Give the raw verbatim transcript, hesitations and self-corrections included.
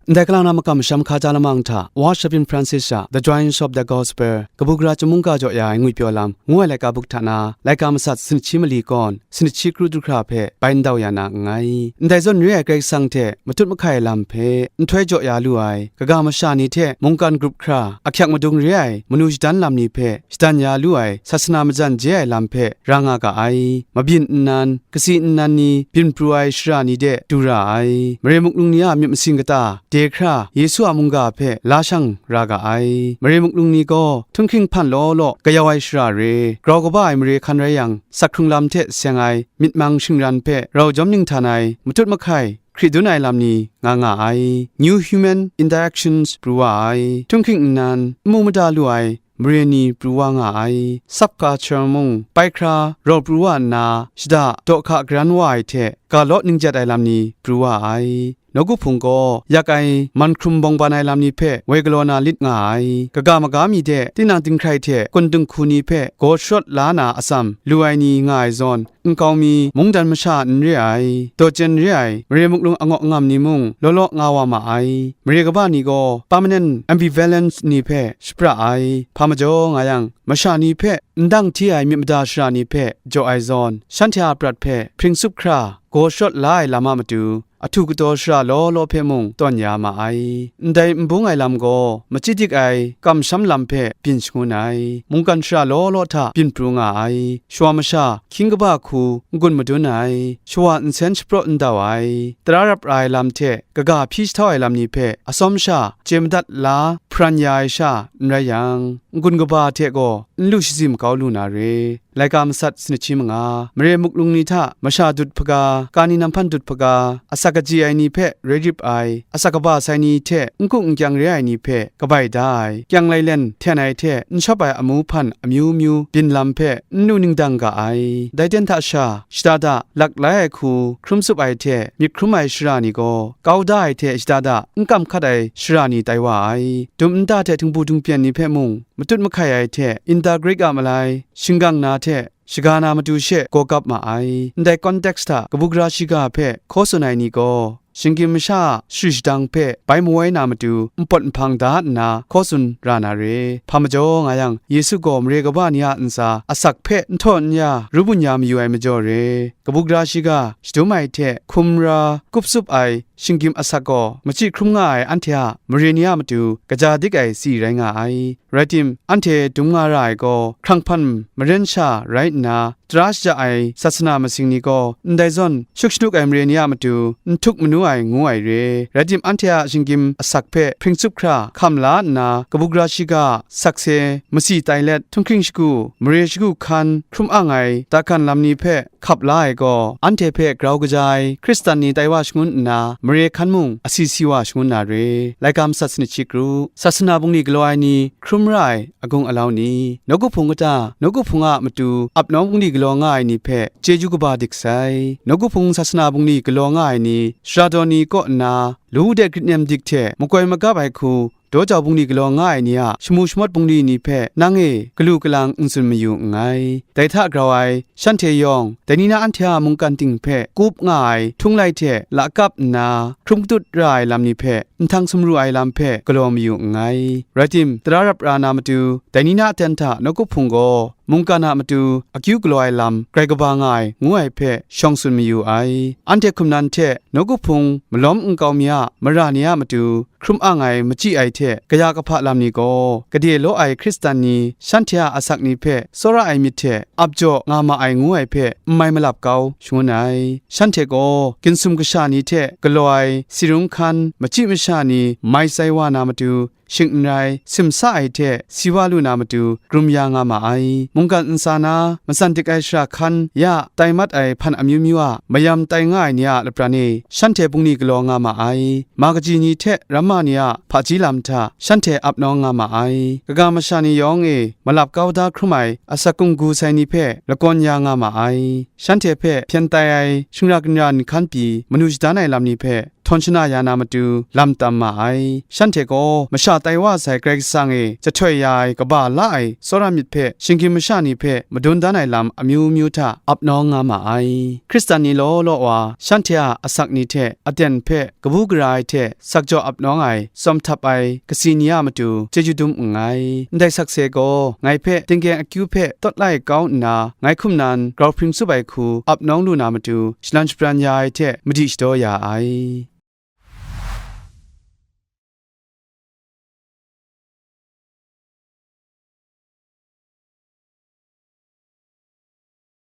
Ndai kalang na makam masham hkaja lamang hta, Worship in Francis a The Joy and Show of the Gospel, kabu gara chyum mungga jaw ya ai ngwipyaw lam, ngu ai laika buk hta na, laika masat sanit shi mali kawn, sanit shi kru du hkra hpe bai ndau ya na nngai. Ndai zawn re ai Karai Kasang hte matut mahkai ai lam hpe nhtoi jaw ya lu ai, kaga masha ni hte mungkan grup hkra ahkyak madung re ai manu shadan lam ni hpe shadan ya lu ai sasana majan je ai lam hpe ra nga ga ai. Mabyin nnan, kasi nnan ni byin pru ai shara ni de du ra ai. Mare muklung ni a myit masin kata de hkra Yesu a mungga hpe la shang ra ga ai. Mare muklung ni gaw htunghking hpan law law kayau ai shara re, grau kaba ai mare hkan rai yang, sak hkrung lam hte seng ai myit mang shingran hpe rau jawm ninghtan ai matut mahkai hkri dun ai lam ni nga nga ai. New human interactions pru wa ai. Htunghking nnan, n mu mada lu ai mare ni pru wa nga ai. Subculture mung pai hkra rau pru wa nna, shada daw hka garan wa ai hte ga lawt ning jat ai lam ni pru wa ai. Nawku Hpung gaw yak ai man hkrum bawng ban ai lam ni hpe woi galaw na lit nga ai. Kaga maga mi de tinang dinghkrai hte kun dinghku ni hpe gaw sharawt la na atsam lu ai ni nga ai zawn, nkau mi, mungdan masha n re ai, dawjen re ai, mare muklung angawk angam ni mung law law nga wa ma ai. Mare kaba ni gaw permanent ambivalence ni hpe shapra ai. Hpa majaw nga yang, masha ni hpe n dang hti ai myit mada shara ni hpe jaw ai zawn, shanhte a prat hpe hpring tsup hkra gaw sharawt la ai lam a matu, ahtu kataw shara law law hpe mung tawn ya ma ai. Ndai n bung ai lam gaw, machyi dik ai kamsham lam hpe byin shangun ai, mungkan shara law law hta byin pru nga ai, shawa masha, hkying kaba hku n-gun madun ai, shawa nsen shapraw n dau ai, tara rap ra ai lam hte kaga hpyi jahtau ai lam ni hpe atsawm sha chye madat la hparan ya ai sha n rai yang, n-gun kaba hte gaw n lu shazi makau lu na re. Laika masat sanit shi manga, mare muklung ni hta masha dut hpaga, ka ni namhpan dut hpaga, asak kaji ai ni hpe rai rip ai, asak kaba sai ni hte n ku n kyang re ai ni hpe kabai da ai, kyang lailen hten ai hte n shawp ai amu hpan amyu myu byin lam hpe n lu ning dang ga ai. Dai ten hta sha, shada da laklai ai hku hkrum tsup ai hte myit hkrum ai shara ni gaw, kau da ai hte shada da n kam hkat ai shara ni tai wa ai. Dum nta hte htingbu htingpyen ni hpe mung matut mahkai ai hte, Inter-Greek a malai, shinggang na hte shaga na matu she gaw gap ma ai. Ndai context hta kabu gara shiga hpe hkaw tsun ai ni gaw, shinggyim masha a shari shadang hpe bai mawai na matu npawt nhpang da nna hkaw tsun ra na re. Hpa majaw nga yang, Yesu gaw mare kaba ni a ntsa asak hpe n htaw n ya, ru bun ya mayu ai majaw re. Kabu gara shiga shadum ai hte hkum ra kup tsup ai shinggyim asak gaw, machyi hkrum nga ai anhte a mare ni a matu kaja dik ai tsi rai nga ai. Rai tim, anhte dum nga ra ai gaw, hkrang hpan maren sha rai nna, tara shaja ai sasana masing ni gaw, ndai zawn shuk shanuk ai mare ni a matu n htuk manu ai ngu ai re. Rai tim, anhte a shinggyim asak hpe hpring tsup hkra hkam la nna, kabu gara shiga a sakse matsi tai let, htunghking shagu, mare shagu hkan hkrum ang ai dakan lam ni hpe hkap la ai gaw, anhte hpe grau kaja ai Hkristan ni tai wa shangun nna, mare hkan mung asi si wa shangun na re. Laika masat sanit shi kru. Sasana bungli galaw ai ni hkrum ra ai agung alau ni, nawku hpung kata, nawku hpung a matu ap nawng bungli galaw nga ai ni hpe chyeju kaba dik sai. Nawku hpung sasana bungli galaw nga ai ni, sara daw ni kaw nna, lu de grit nem dik hte makoi magap ai hku, daw jau bungli galaw nga ai ni a shamu shamawt bungli ni hpe nang e galu galang n tsun mayu nngai. Dai hta grau ai, shanhte yawng, dai ni na anhte a mungkan ting hpe kup nga ai htung lai hte lakap nna, hkrum katut ra ai lam ni hpe nhtang sumru ai lam hpe galaw mayu nngai. Rai tim, tara rap ra na matu, dai ni na aten hta nawku hpung gaw, mungkan a matu akyu galaw ai lam grai kaba nga ai, ngu ai hpe shawng tsun mayu ai. Anhte hkum nan hte nawku hpung malawm nkau mi a mara ni a matu hkrum ang ai machyi ai hte kaya kahpa lam ni gaw, gade law ai Hkristan ni shanhte a asak ni hpe tsawra ai myit hte ap jaw nga ma ai ngu ai hpe n mai malap kau shangun ai. Shanhte gaw ginsum kasha ni hte galaw ai, si rung hkan, machyi masha ni mai tsai wa na matu, shing n rai, simsa ai hte si wa lu na matu, grum ya nga ma ai. Mungkan ntsa na, matsan dik ai shara hkan ya tai mat ai hpan amyu myu a mayam tai nga ai ni a lapran e, shanhte bungli galaw nga ma ai. Ma kaji ni hte ramma ni a hpaji lam hta shanhte ap nawng nga ma ai. Kaga masha ni yawng e malap kau da hkrum ai asak kunggu sai ni hpe lakawn ya nga ma ai. Shanhte hpe hpyen tai ai shingra ginra nhkan pyi manu shadan ai lam ni hpe hkawn shana ya na matu lam tam ma ai. Shanhte gaw masha tai wa sai Karai Kasang e jahtoi ya ai kaba la ai tsawra myit hpe shinggyim masha ni hpe madun dan ai lam amyu myu hta ap nawng nga ma ai. Hkristan ni law law wa shanhte a asak ni hte aten hpe kabu gara ai hte sakjaw ap nawng ai, tsawm htap ai kasi ni a matu chyeju dum nngai. Ndai sakse gaw ngai hpe tingkeng akyu hpe tawt lai kau nna, ngai hkum nan grau hpring tsup ai hku ap nawng lu na matu shalan shabran ya ai hte madi shadaw ya ai.